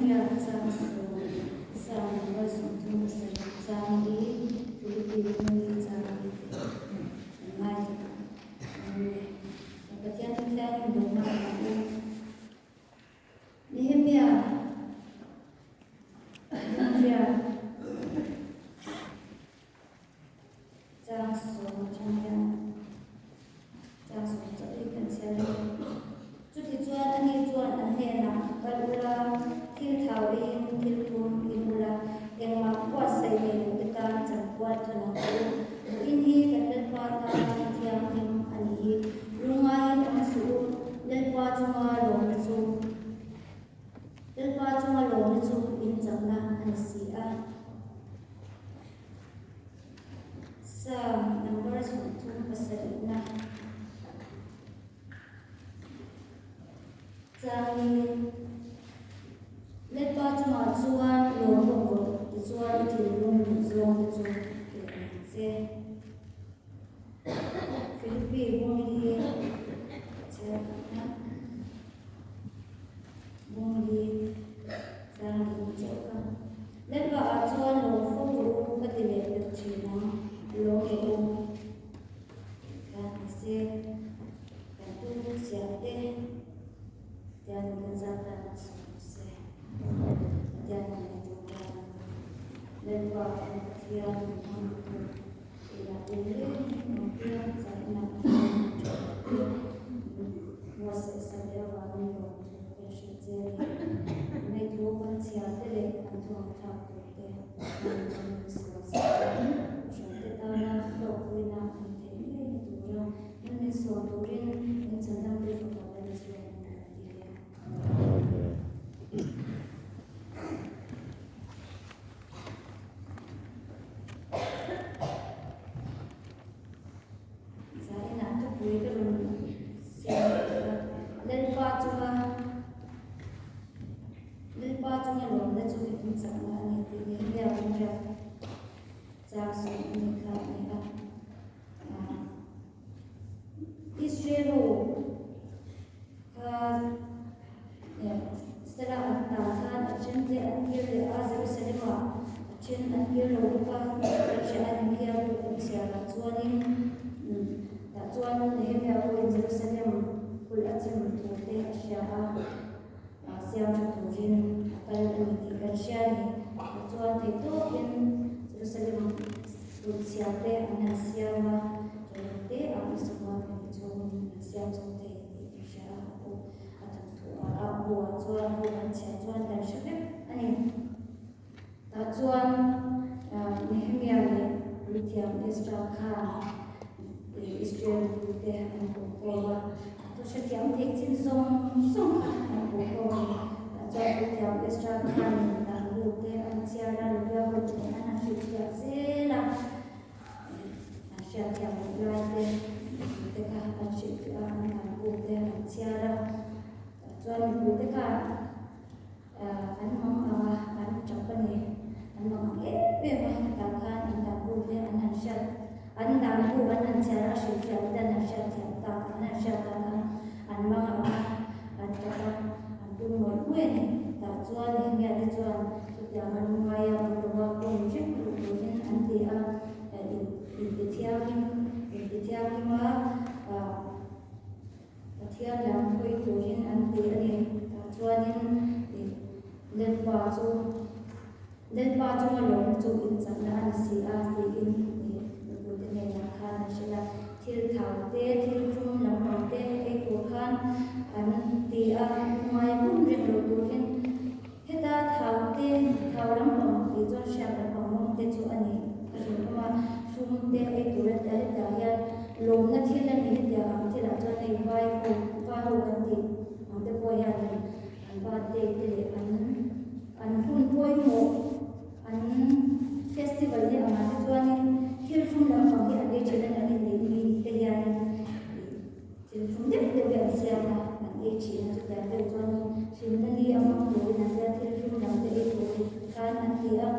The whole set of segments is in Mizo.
riat chang sawm Psalm number 37 chang li Philippi bung li chang li te kan ngaithla ang le. Pathian thu thiangin lo ngaithla ang u. Nehemia bung riat Chang sawm atang hian chang sawm chauh hi kan chhiar a ni. Chutichuan ani chuan an hnenah, Kal ula, thil thau eiin thil thum in ula, engmah buatsaih nei lo te tan chanpual thawn ang che u. Vawiin hi kan Lalpa tan ni thianghlim a nih hi. Lungaiin awm suh u, Lalpa chunga lawmna chu Lalpa chunga lawmna chu in chakna a ni si a. Psalm number 37 na Changin Lalpa chungah chuan lawm bawk rawh tichuan i thinlung duh zawng te chu pe ang che. Philippi bung hi chhiar na bung hi changin chauh ka Lalpa ah chuan lawm fo rawh u ka ti leh pek thin ang, lawm rawh u. Khan ni se kan tu chhiah te tian kan zat tan a sawi se. Pathian in nei tur khan Lalpa kan Pathian min hmang tu ila tin reng awm piang zaina Pathian tha te muasaih sak leh avangin lawm thu kan hrilh che a ni. Mai thu kan chhiar te leh kan thuam thlak tur te hman kan in sual sak a, kohhran te tana hlawkpuina an theih ngei na tura an min sual turin min chhandam te fapa Lal Isua in kan ti hle. Amen. Zainah thupui ka rawn siam leh a, Lalpa chunga Lalpa chunga lawmna chu in chakna a ni tih Nehemia kawngriat chang sawi a ni kha a ni a. Israel ho kha Sela an tan khan a then te an kir leh a, Jerusalem ah a then an kir lo bawk a, Russia a Nehemia pawh kan chhiar ah chuanin tah chuan Nehemia pawhin Jerusalem kulh a chim thu te a hria a, siam tha turin a kal a ni tih kan hria a ni. Tah chuan theihtawpin Jerusalem kulh chhia te an han siam a, ṭawlawm te ah ni sawma pahnih chhungin an siam chho thei tih kan hria a, a pawh a thawk thu a, a bu ah chuan bu an chhiah chuan kan hre vek a ni. Tah chuan Nehemia leh Puithiam Ezra khan Israel mipuite an pawhkhawm a, thu hrethiam theih chin zawng zawng kha an pawhkhawm a ni. Tah chuan Puithiam Ezra khan dan bu te an chhiar a, Levia ho te nen an han hrilhfiah zel a, an hriatthiam loh lai te te kha an hrilhfiah a, an dan bu te an chhiar a. Tah chuan mipuite khan An mang ang a, an tap a ni. An mang ang em em a, hetah khan an dan bu te an han hriat, an dan bu an han chhiar a, hrilhfiah te an han hriat thiam tak, an han hriat tak khan an mang ang a, an tap a, an tum ngawih ngawih a ni. Tah chuan Nehemia te chuan chutiang an ngaia awm lo a, pawm reng luh turin an ti a, intithianghlim, intithianghlim a, Pathian lam hawi turin an ti a ni. Tah chuanin ih Lalpa chu Lalpa chunga lawmna chu inchakna a ni si a tiin ih mipuite hnenah khan an hrilh a. Thil thau te, thil tum lampang te ei tur khan an ti a, ngai hmun reng lo turin heta thau te, thau lampang tih chuan hriat lampang mawng te chu a ni a rinawm a, hlum te ei tur a ti a, hetiang hian lawmna thil a ni hetiang ang thilah chuan hei vai ho vai ho kan tih ang te pawh hianin an birthday te leh an an hun pawimawh an festival te angah te chuanin thil thlum lampang hi an ei thin a ni an inneih ni te hianin ih thil thlum deuh deuh hi an siam a an ei thin a chutiang deuh chuanin hlimna ni a hmang turin an tia thil thlum lam te ei turin khan an ti a.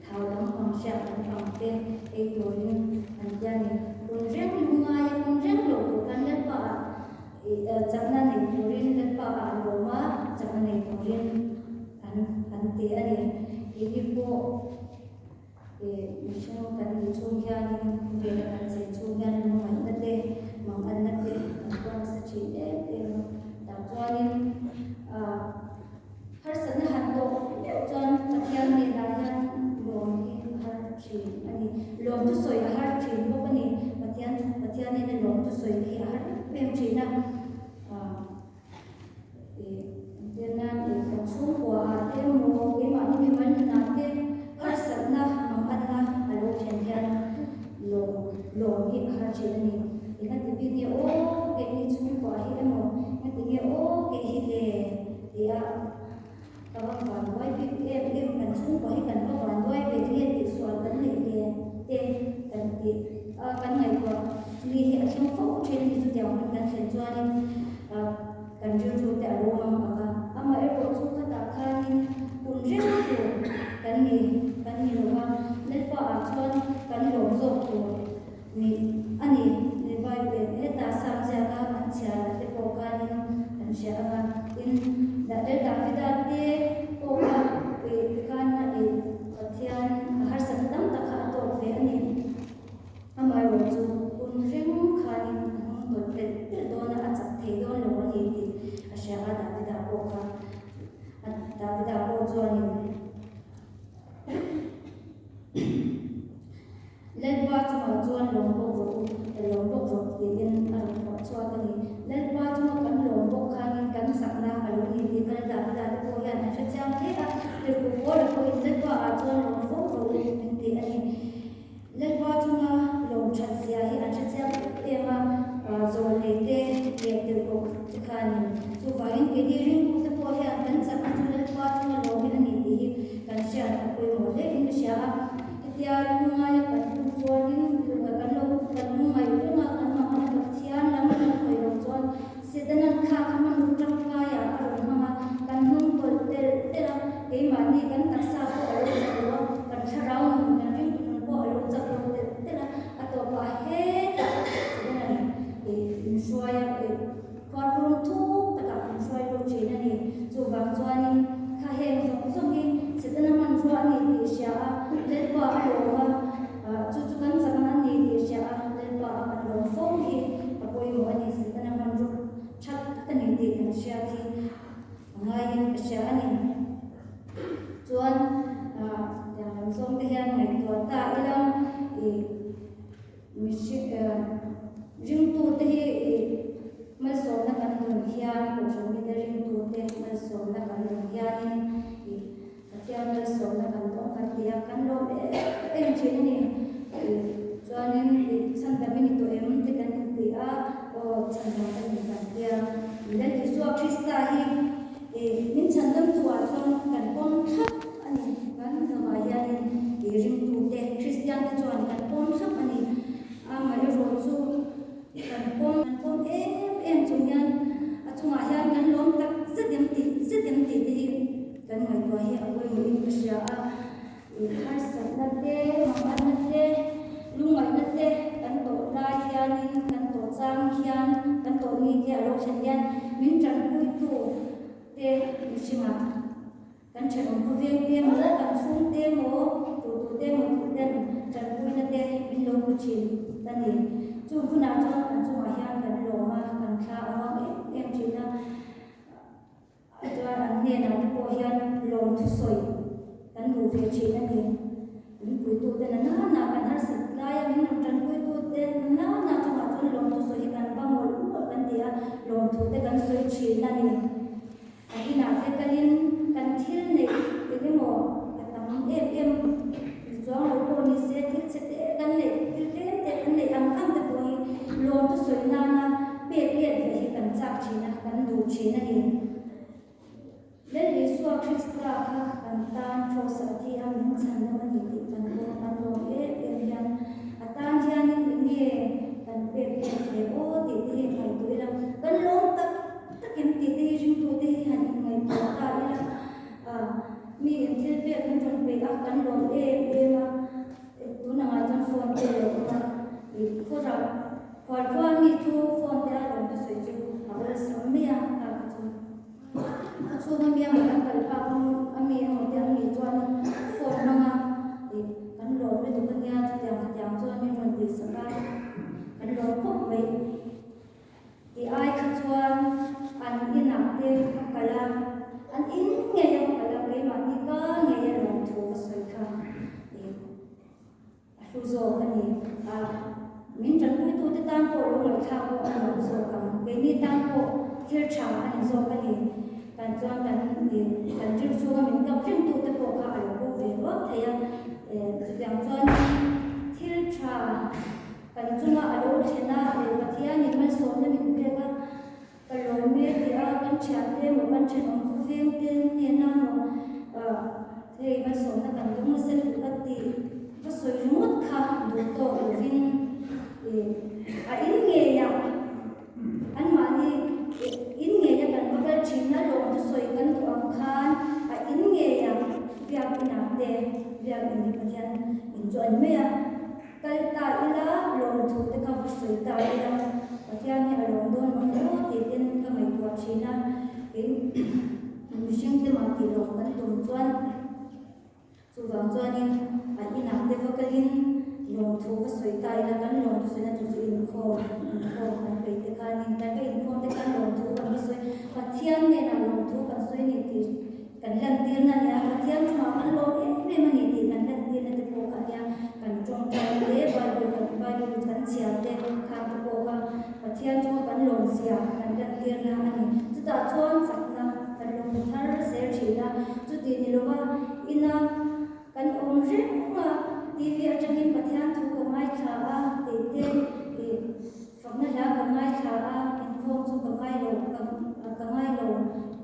Thau lampang hriat lampang te ei turin an tia ni. Kun reng lungai a kun reng loh tur khan Lalpa ah chakna nei turin Lalpa ah a lawm a, chakna nei turin. Keini pawh mihring kan nih chhung hianin khawvela kan chen chhung hian lungngaihna te, manganna te kan tuar nasa thin em em a. Tah chuanin harsatna han tawh deuh chuan Pathian hnenah hian lawm hi a har thin a ni. Lawm thusawi a har thin bawk a ni. Pathian Pathian hnena lawm thusawi hi a har em em thin a. Entirnan kan chhungkua ah te emaw keimahni mimal nunah te harsatna manganna a lo thlen hian lawm lawm hi a har thin a ni. Engati bik nge aw keini chhungkua hi emaw engati nge aw kei hi le tia ka va vanduai bik em em kan chhungkua hi kan va vanduai ve nge tihsual kan neih le te kan tih a kan ngaihtuah mi hi a thleng fo thin a ni chutiang hun kan thlen chuanin kan rilru te a lo mang ang a amaherawh chu khatah khanin hun reng tur kan ni kan ni lo va Lalpa ah chuan kan lawm zawk tur ni a ni Bible hetah sam ziaka kan chhiar te pawh khanin kan hria ang a tin Lal Davida te pawh kha tikhan Pathian a harsatna tam tak kha a tawk ve a ni. Amaherawh chu hun reng khanin a hnung tawlh telh telh dawn a, a chak thei dawn lo a ni tih a hria a, Davida pawh kha Davida pawh chuanin Lalpa chungah chuan lawm bawk rawh u, ka lawm bawk rawh tiin a rawn phuah chhuak a ni. Lalpa chunga kan lawm bawk khanin kan chakna a lo ni tih kha Davida te pawh hian an hre chiang hle a, tirhkoh Paula pawhin Lalpa ah chuan lawm fo rawh u min ti a ni. Lalpa chunga lawm that zia hi an hre chiang em em a, zawlnei te leh tirhkoh te khanin chuvangin keini ringtu te pawh hian kan chakna chu Lalpa chunga lawm hi a ni tih hi kan hriat a pawimawh hle in ka hria a. Hetia lungngaia kan hun chuanin kan lo kan lungngaih reng a, kan mamawhna Pathian lam kan hawi loh chuan Setana'n kha kha hmanrua tangkaiah a rawn hmang a, kan hnung tawlh telh telh a, keimahni kan taksa pawh a lo chak lo a, kan thlarau nun, kan ringtu nun pawh a lo chak lo telh telh a, a tawpah hetah Setana'n min hruai a, khuarkhawm thuk takah min hruai lut thin a ni. Chuvang chuanin kha heng zawng zawng hi Setana hmanrua a ni tih hria a, Lalpa a lawm a, chu chu kan chakna a ni tih hria a, Lalpa a kan lawm fo hi a pawimawh a ni. Setana hmanrua tha tak a ni tih kan hriat hi a ngaiin ka hria a ni. Chuan tiang lam zawng te hian ngaihtuah ta ila ih mihring ringtute hi ih malsawmna kan dawn hian kohhran mite ringtute malsawmna kan dawn hianin ih Pathian malsawmna kan dawng kan ti a, kan lawm em em thin a ni. Chuanin chhandam i ni tawh em te kan inti a, aw chhandam ka ni kan ti a. Lal Isua Krista hi min chhandam thuah chuan kan pawm thlap a ni. Kan lovah hianin ringtute, Kristiante chuan kan pawm thlap a ni. Amaherawh chu kan pawm kan pawm em em chung hian a chungah hian kan lawm tak zet em tih zet em tih te hi kan ngaihtuah hi a pawimawhin ka hria a. Harsatna te, manganna te, lungngaihna te kan tawh lai hianin kan tawh chang hian kan tawh ni te a lo thlen hian min tanpuitu te mihringah Kan thenawm khawveng te emaw, kan chhung te emaw, tu tu te emaw tu ten tanpuina te min lo hmu thin a ni. Chu hunah chuan kan chungah hian kan lawm a, kan thla a muang em em thin a. Chuan an hnenah te pawh hian lawmthu sawi kan duh ve thin a ni. Min puitute na nana kan harsat laia min rawn tanpuitute na nana chungah chuan lawmthu sawi hi kan va mawlh mawlh kan ti a, lawmthu te kan sawi thin a ni. A inah te kalin kan thil neih eng emaw a tam em em ni chuang lo pawh ni se, thil chhe te kan neih, thil tlem te kan neih ang ang te pawh hi lawmtu sawi nana pek let ve hi kan chak thin a, kan duh thin a ni. Lal Isua Krista kha kan tan Kraws ah thi a min chhan dam a ni tih kan pawm kan lawm em em hian a tan hianin eng nge kan pek let ve aw tih te hi ngaihtuah ila kan lawm tak Takin tih te hi ringtute hi han inngaihtuah ta ila, mi in thil pek min rawn pe a, kan lawm em em a, tun angah chuan phone te a lo awm a, ih khawrah khualkhua mi chu phone te a lawm thusawi chu a awlsam mai a, kha kha chu a chhunga mi emaw kan kal phak a mi emaw te an nih chuan phone. phone hmang a, ih kan lawm lutuk a nia chutiang khatiang chuan min rawn tihsak a, kan lawm khawp mai. Ti ai kha chuan an inah te ka kal a, an in ngei a ka kal a, keimahni ka ngei a lawmthu ka sawi kha ih a hlu zawk a ni. A min tanpuitute tan pawh lo ngaihthlak pawh a nuam zawk ang, keini tan pawh thil tha a ni zawk a ni. Kan chuan kan ih kan rilru chhunga min kap ringtute pawh kha a lo bo ve ruak thei a, chutiang chuan thil tha Kan chunga a lo thlen a, leh Pathianin malsawmna min pek a, ka lawm e ti a, kan thiante emaw kan thenawm khawveng te hnena maw hei malsawmna kan dawng nasa lutuk a tih ka sawi ringawt kha duh tawk lovin a in ngeiah anmahni in ngeia kan va kal thin a, lawm thusawi kan duh ang khan a in ngeiah biakinah te biakin hi Pathian in chu a ni mai a. Kal ta ila, lawmthu te kha va sawi ta ila, Pathian hi a lawm dawn mang maw tih ten ka ngaihtuah thin a, kei mihring te mah tih lawm kan tum chuan chuvang chuanin an inah te va kalin lawmthu va sawi ta ila, kan lawmthu sawina chu chu inkhawm inkhawm kan peih te khanin kan va inkhawm te khan lawmthu kan va sawi, Pathian hnenah lawmthu kan sawi ni tih Kan lantirna a nia, Pathian chungah kan lawm em em a ni tih kan lantirna te pawh kha a nia, kan tawngtai te, Bible kan Bible kan chhiar te khan te pawh kha Pathian chunga kan lawm zia kan lantirna a ni. Chutah chuan chakna kan lo hmu thar zel thin a, chuti ni lova ina kan awm reng a, TV atangin Pathian thu ka ngaithla a tih te ih Fakna hla ka ngaithla a, inkhawm chu ka ngai lo, ka ngai lo,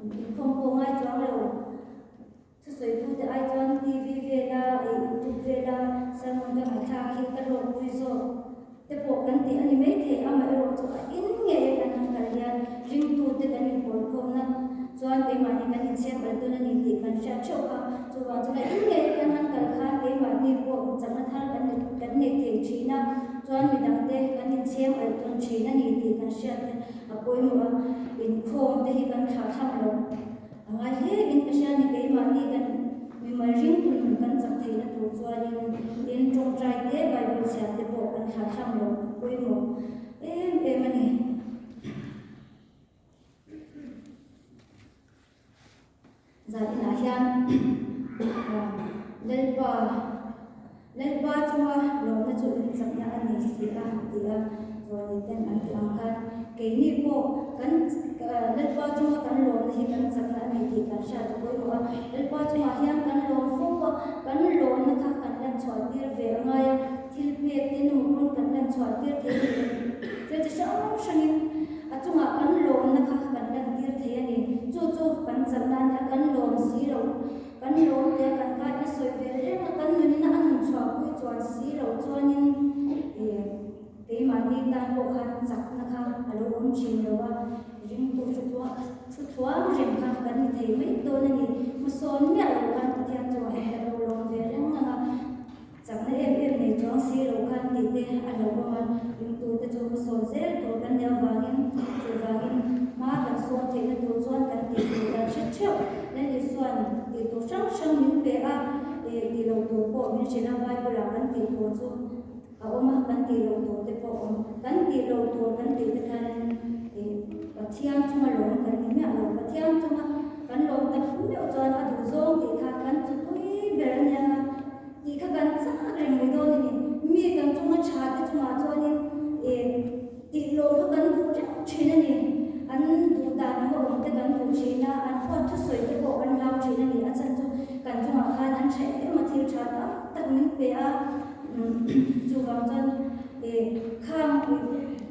inkhawm pawh ngai chuang lo. Thusawitu te ai chuan TV vela, YouTube vela sermon ka ngaihthlak hi ka hlawkpui zawk te pawh kan tih a ni maithei. Amaherawh chu a in ngei a kan han kal hian ringtute kan inpawlkhawmna chuan keimahni kan inchhiat palh dawn a ni tih kan hriat theuh kha. Chuvang chuan a in ngei a kan han kal khan keimahni pawh chakna thar kan nei thei thin a. Chuan midangte kan inchheng alh tawn thin a ni tih kan hriat te a pawimawh a, inkhawm te hi kan thlah thlak loh a ngai hle in ka hria a ni. Keimahni kan mimal ringtu nun kan chak theihna tur chuanin tin tawngtai te, Bible chhiar te pawh kan thlah thlak loh a pawimawh em em a ni. Zaninah hian Lalpa Lalpa chunga lawmna chu in chakna a ni si a ti a, Zawlnei ten an tih ang khan keini pawh kan Lalpa chunga kan lawmna hi kan chakna a ni tih kan hriat a pawimawh a, Lalpa chungah hian kan lawm fo a, kan lawmna kha kan lan chhuah tir ve a ngai a, thil pek te emaw pawn kan lan chhuah tir thei a ni. Thil chi hrang hrangin a chungah kan lawmna kha kan lantir thei a ni. Chu chu kan chakna a nia, kan lawm si lo. Kan lawm te kan kai a sawi ve reng a, kan nunina a nun chhuahpui chuan si lo chuanin ih keimahni tan pawh khan chakna kha a lo awm thin lo a, ringtu thu thuam reng kha kan ni thei mai dawn a ni. Hmasawn miah lo khan Pathian chungah hian kan lo lawm ve reng ang a. Chakna em em nei chuang si lo khan tih te a lo awm a, ringtute chu hmasawn zel tur kan nih avangin chuvangin hma kan sawn theihna tur chuan kan tih tur kan hre theuh. Lal Isua'n tih tur hrang hrang min pe a, eh tih loh tur pawh min hrilh a, Bible-ah kan tih tur chu a awm a, kan tih loh tur te pawh a awm. Kan tih loh tur kan tih te khan eh Pathian chunga lawm kan ni miah lo, Pathian chunga kan lawm tak meuh chuan a duhzawng tih kha kan chupui ber a nia. Tih kha kan chak reng mai dawn a ni. Mi kan chunga tha te chungah chuanin eh tih lawm kha kan duh reng thin a ni. An duh dan ang a awm te kan duh thin a, an huat thusawi te pawh kan hlau thin a ni. A chhan chu kan chungah khan an tha em a, thil tha tam tak min pe a. Chuvang chuan eh khang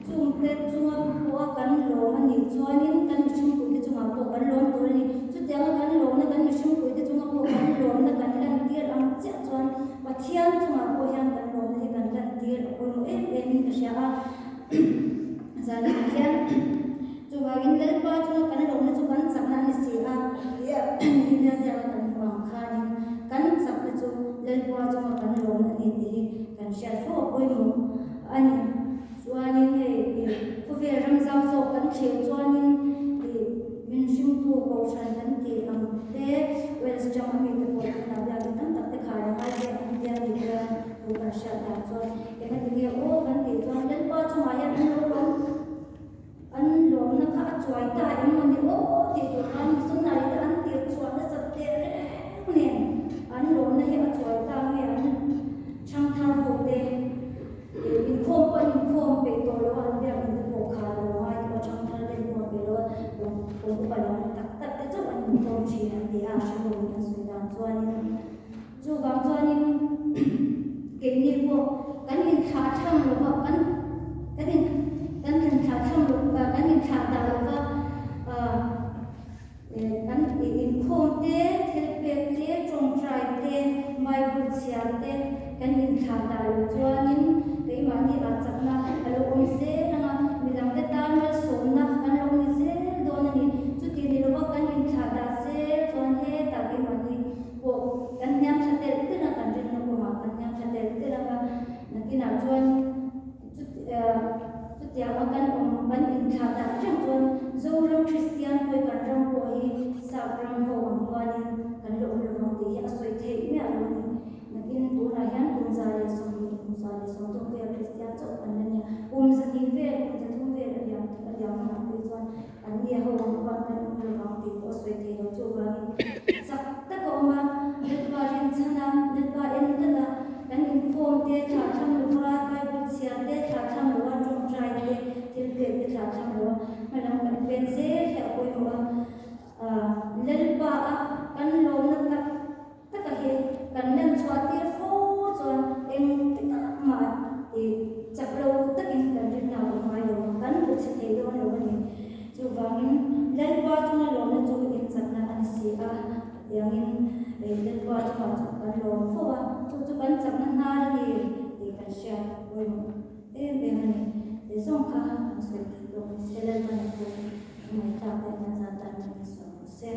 chungte chunga pawha kan lawm a nih chuanin kan mihringpuite chungah pawh kan lawm tur a ni. Chutianga kan lawmna kan mihringpuite chunga pawh kan lawmna kan lantir ang chiah chuan Pathian chungah pawh hian kan lawmna hi kan lantir a pawimawh em emin ka hria a. Zanah hian chuvangin Lalpa chunga kan lawmna chu kan chakna a ni si a tia Nehemia ziaka kan hmuh ang khanin kan chakna chu Lalpa chunga kan lawmna a ni tih hi kan hriat fo a pawimawh a ni. Chuanin hei ih khawvel ram zau zawk kan thlir chuanin ih min hringtu kohhran kan tih ang te Wales ṭang a mite pawh tunah biakin tam tak te khar a. Engati nge aw kan tih chuan Lalpa chungah hian an lo lawm an lawmna kha a chuai ta em maw ni aw tih tur khan missionary te an tir chhuah nasat teh reng nen an lawmna hi a chuai ta nge an thangthar ho te inkhawm pawh an inkhawm peih tawh lo a an biak in te pawh kha lo ngai tawh a thangthar te inkhawm peih lo a kum kum upa lam tak tak te chauh an inkhawm thin an ti a a hre ho in an sawi dan chuanin Chuvang chuanin keini pawh kan inthlah thlang lo va, kan kan in kan inthlah thlang lo kan inthlah dah lo va, kan inkhawm te, thil pek te, tawngtai te, Bible chhiar te kan inthlah dah lo chuanin keimahni ah chakna a lo awm zel ang a, midangte tan malsawmna kan lo ni zel dawn a ni. Chuti ni lova kan inthlah dah zel chuan hetah keimahni Pawh kan hniam tha telh telh a, kan rinna kawngah kan hniam tha telh telh ang a, nakinah chuan chutianga kan awm kan inthlah dah reng chuan Zoram Kristian pawh kan ram pawh hi sap ram ho ang huanin kan la awm lovang tih hi a sawi theih miah lo a ni. Nakin tunah hian kum 120, kum 130 vel Kristian chauh kan la nia, kum 200 vel, kum 300 vel a liam a liam hunah phei chuan An nia ho ang khuan kan awm lovang tih pawh a sawi thei lo. Chuvangin chak tak a awm a, Lalpa rinchhan a, Lalpa en tlat a, kan inkhawm te thlah thlang lova, Bible chhiar te thlah thlang lova, tawngtai te, thil pek te thlah thlang lova, hmalam kan pen zel hi a pawimawh a. Lalpa a kan lawmna tak taka hi kan lan chhuah tir fo chuan eng ti tak mah i chak lo takin kan rinna a awm ngai lo ang, kan hmu chhe thei dawn lo a ni. Chuvangin Lalpa chunga lawmna chu inchakna a ni si a, tiangin Lalpa chungah chu kan lawm fo a, chu chu kan chakna hnar a ni tih kan hriat pawimawh em em a ni. Ti zawng kha kan sawi theih tawh ni se Lalpa na chu kan ngaihthlak theih nan zan tan kan insawi rawh se.